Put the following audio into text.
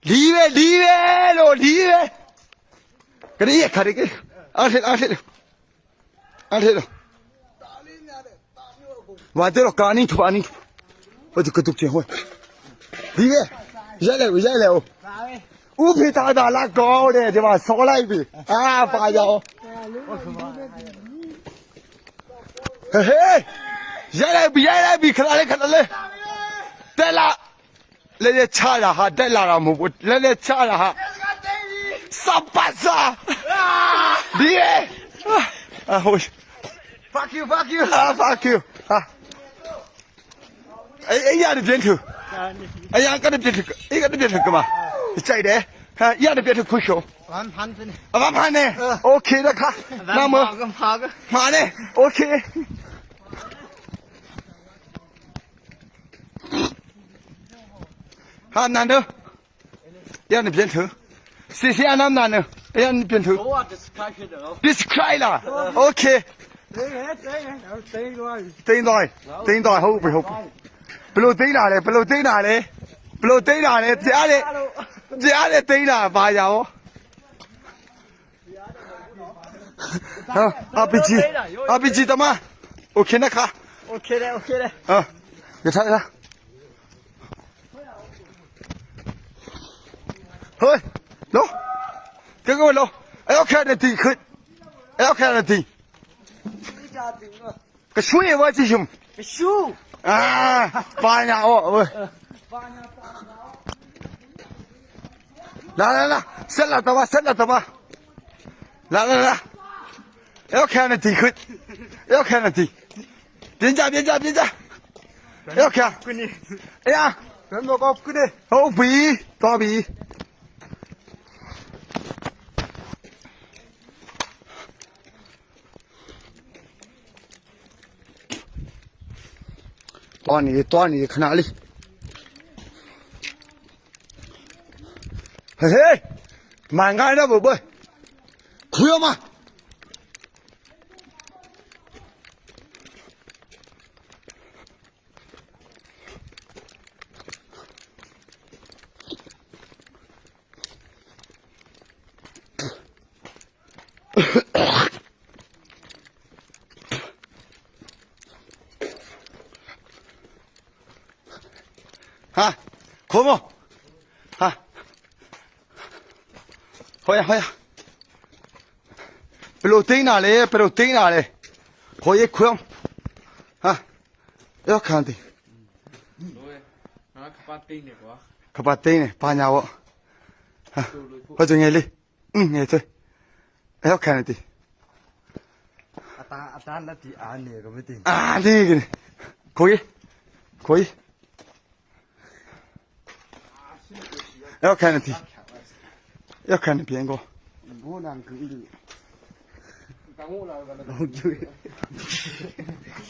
လီးပဲလီးပဲလို့လီးပဲကလေးရခါရကအားထက်အားထက်အားထက်ဝါတဲ့ကာနင်းထပါနင်းဟိုကတုတ်ချေဟိုလီးပဲရဲလေရဲလေဥဖေတာတာလာကောင်းတယ်ဒီမှာဆောလိုက်ပြီအာပါရောဟေးရဲလိုက်ပြီရဲလိုက်ပြီခဏလေးခဏလေးတက်လာ လက်လက်ချတာဟာတက်လာတာမဟုတ်ဘူးလက်လက်ချတာဟာစပါစာဒီလေအာဟို Fuck you fuck you အာ fuck you ဟာအေးအေးရတယ်ပြန်ထူအေးရကတည်းကပြန်ထူအေးကတည်းကပြန်ထူကမကြိုက်တယ်ဟာရတယ်ပြန်ထူခွရှော ဝမ်ဖန်စနေ အမဖန်နေโอเคတခါနမ ကဖာက မာနေโอเคဟာနန္ဒရနေပြန်ထူစီစီအနန္ဒနရနေပြန်ထူ ဘော describe တယ်နော် describe လား okay တေးဟဲ့တေးဟဲ့တေးသွားပြီ တင်းသွားတင်းသွားဟုတ်ပြီဟုတ်ပြီဘလို့တင်းတာလဲဘလို့တင်းတာလဲဘလို့တင်းတာလဲကြားတယ်ကြားတယ်တင်းတာပါရအောင်ဟာအပီဂျီအပီဂျီတမ okay နခါ Okay တယ် Okay တယ် ဟာရထားရဟေးလောကဲကဲလောအဲ့ခက်တဲ့တီခွအဲ့ခက်တဲ့တီ ဒီကြတင်တော့ ကရွှေဝကြည့်ရှင် ရှူ 啊，巴呀哦，喂，来来来，伸了走吧，伸了走吧，来来来，要看了地亏，要看了地，别家别家别家，要看， ကုနေ 哎呀， ဘယ်မှာကောကုနေ 好比大比。သွားနေသွားနေခဏလေးဟေးဟေးမန်ကိုင်းတော့ဘွေခွေးမဟာခေါ်မဟာဟောရဟောရဘလို့တင်းတာလဲဘလို့တင်းတာလဲခေါ်ရခွေးဟာရောက်ခံတယ် လို့ငါကပတ်တင်းနေကွာ ကပတ်တင်းနေပါညာပေါ့ဟာဟောကြငယ်လေးอืมငယ်သေးရောက်ခံတယ် အတာအတာလက်ဒီအားနေကမတင် အာဒီကခေါ်ရခေါ်ရရောက်ခံတယ်ရောက်ခံတယ်ပြန်ကော ဘောနန်ကူလီကောင်းလာကလည်းတော့ကျွေး။